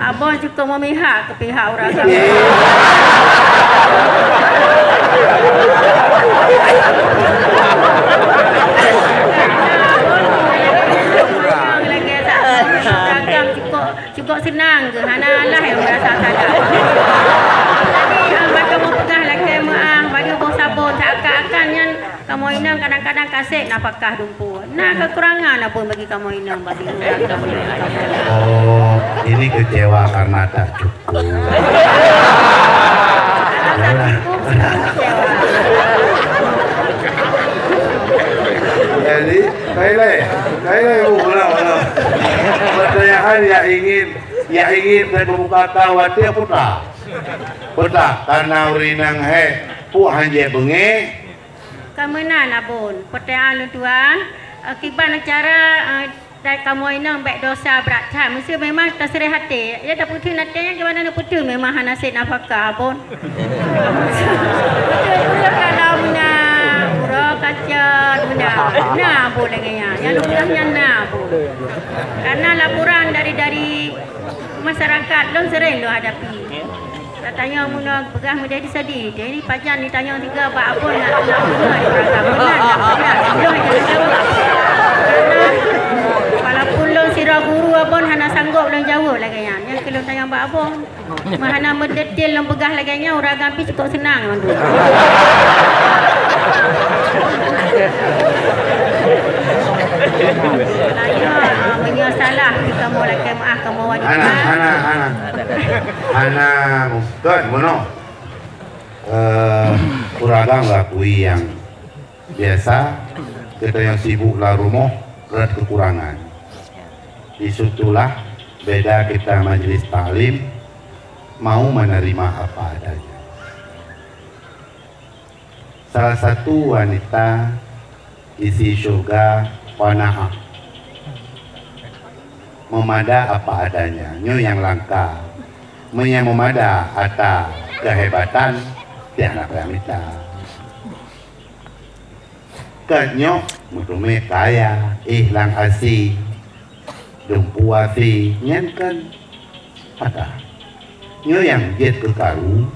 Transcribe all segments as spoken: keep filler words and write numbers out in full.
Abon cukôp memihak keu pihak ureueng agam. Lagèe saat ureueng agam cukôp, cukôp seunang geuh, hana lah nyang meurasa salah. Jadi, ah, bak kamoe peugah lakèe meu'ah, bak kamoe boh sabon, seakan-akan nyan kamoe inong kadang-kadang ka sép nafakah dumpeue. Na keukurangan Abon bagi kamoe inong, bagi ureueng agam. Oh, ini kecewa karena tak cukup. Jadi, baiklah, baiklah, Bu, ulang, ulang. Pertanyaan yang ingin, yang ingin saya kemukakan, watèe putra. Putra, karena ureueng inong hai, pu hanjeuet beungèh. Ka meunan, Abon. Pertanyaan lôn tuan, eh, kiban cara, eh, Dan kamoe inong bèk dosa brat that. Meusé memang tasirèh até. Ya, tapeutheun até nyan, kiban na peutheun memang hana sép nafakah, Abon. Beutôi, kalau meunan, uroe kacot, meunan. Na, Abon, lagèe nyan. Nyang lôn peugah nyan na, Abon. Karena laporan dari, dari masyarakat, lôn sering lôn hadapi. Tatanyong meunoe peugah meudeh disadi, jadi pajan ditanyong siga bak Abon nak, nak meunoe di peurangkat. Meunan, meunan, meunan. Karena walaupun lôn sidroe guru Abon hana sanggob lôn jaweueb lagèe nyan. Nyan keuh lôn tanyong bak Abon. Meuhana meudetil lôn peugah lagèe nyan, ureueng agam pih cukôp seunang mandum. Meunyoe salah, kamoe lakèe meu'ah, kamoe wajéb. Hana, hana, hana. Hana, kon meunoe. Eh, ureueng agam geuakui nyang biasa, geutanyoe sibuk lam rumoh rot keukurangan. Di situlah beda kita majelis taklim mau menerima apa adanya. Salah satu wanita isi syurga qanaah. Meumada apa adanya, nyoe nyang langka. Meunyoe meumada atra keuhebatan, tiak na payah mita. Kon nyoe meuteumé kaya, éh lam asi, dumpeue asi, nyan kon atra. Nyoe nyang jeuet keu karu,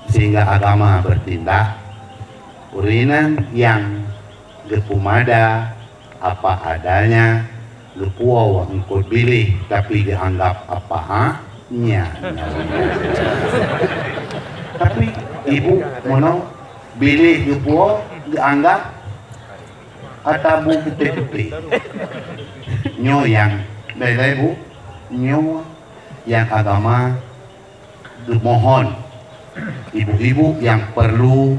sehingga agama bertindak. Ureueng inong nyang geupeumada apa adanya, geupuwoe eungkôt biléh, tapi geuanggap apa hak nyan. Tapi ibu meunoe biléh geupuwoe geuanggap atra bu putéh-putéh. Nyoe nyang beda, Bu. Nyoe nyang agama geumohon, ibu-ibu nyang peurlu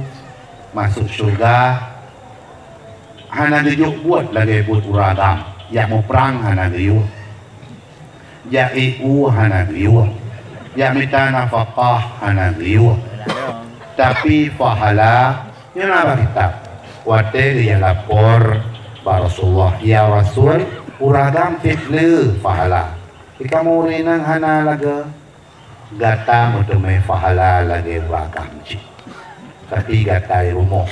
masôk syeuruga hana geujok buet lagèe buet ureueng agam, jak muprang hana geuyue, jak ié u hana geuyue, jak mita nafakah hana geuyue. Tapi pahala nyoe na bak kitab. Watèe geujak lapor bak Rasulullah, "Ya Rasul, ureueng agam pih le pahala." Di kamoe ureueng inong hana lagèe. Gata meuteumé pahala lagèe ureueng agam cit. Tapi gata i rumoh,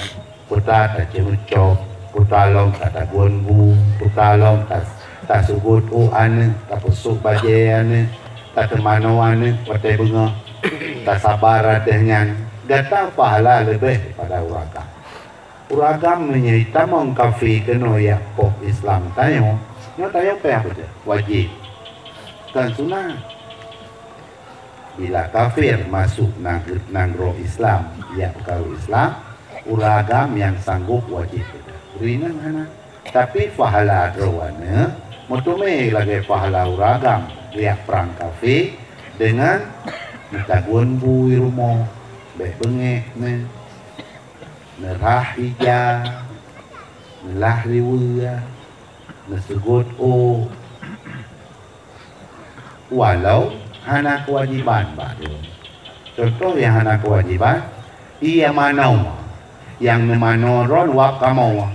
peue ta taceumeue cok, peue ta lom tatagun bu, peue ta lom ta, tasugot ôk aneuk, tapeusôk bajèe aneuk, tateumanoe aneuk watèe beungoh, tasaba ateueh nyan. Gata pahala leubeh daripada ureueng agam. Ureueng agam meunyoe jitamong kafé keunoe jak poh Islam tanyoe, nyoe tanyoe payah beudôh, wajéb. Kon sunat. Bila kafé masôk nang-, nanggroe Islam, jak peukaru Islam, ureueng agam nyang sanggôp wajéb beudôh. Ureueng inong hana. Tapi pahala droe aneuk meuteumé lagèe pahala ureueng agam jak prang kafé deungon neutagun bu i rumoh, bèk beungéh nyan. Neurhah ija, neulah riweue, neusugot ôk. Walau hana keuwajéban bak droe. Cuntoh nyang hana keuwajéban, ié manoe nyang neumanoe droe wab kamoe.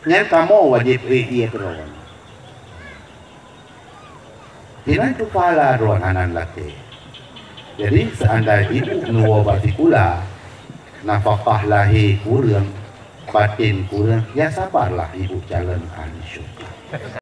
Nyan kamoe wajéb éh ié keu droe. Inan keuh pahala droe hana lakèe. Jadi, seandai ibu neuwoe bak sikula, nafakah lahé kureueng, batén kureueng, ya sabarlah ibu calon ahli syurga.